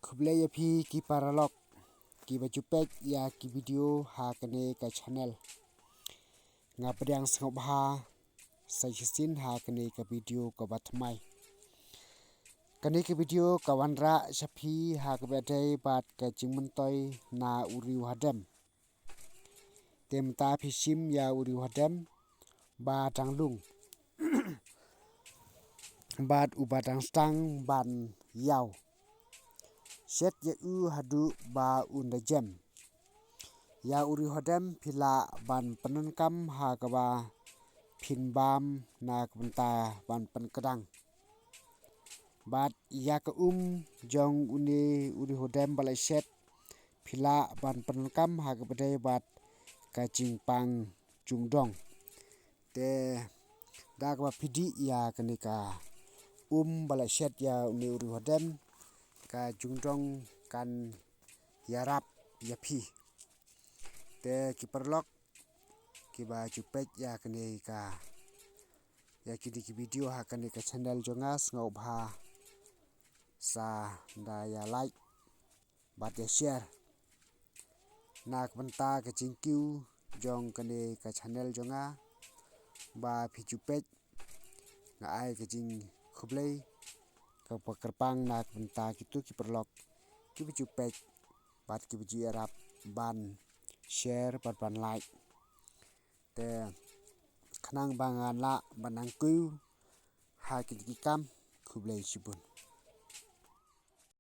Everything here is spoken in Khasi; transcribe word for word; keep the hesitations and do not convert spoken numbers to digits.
Khublei ïa phi ki paralok kiba ju peit ïa ki video ha kane ka channel. Nga pdiang sngewbha sa shisien ha kane ka video kaba thymmai. Kane ka video ka wanrah sha phi ha kaba dei bad ka jingmyntoi na u riewhadem. Te mynta phi shim ïa u riewhadem ba dang lung bad uba dang sdang ban ïaw. Shet ïa u haduh ba un da jem. Ïa u riewhadem phi lah ban pyndonkam ha kaba phin bam na ka bynta ban pynkdang. Bad ïa ka um jong une u riewhadem ba la shet phi lah ban pyndonkam ha kaba dei bad ka jingpang jungdong. Te da kaba phi dih ïa kane ka um ba la shet ïa une u riewhadem, ka jungdong kan ïarap ïa phi. Te ki paralok kiba ju peit ïa kane ka, ïa kine ki video ha kane ka channel jong nga, sngewbha sa da ïa like bad ïa share na ka bynta ka jingkiew jong kane ka channel jong nga. Ba phi ju peit, nga ai ka jingkhublei kaba kyrpang na ka bynta kito ki paralok kiba ju peit bad kiba ju ïarap ban share bad ban like. Te khnang ba ngan lah ban nang kiew ha kine ki kam. Khublei shibun.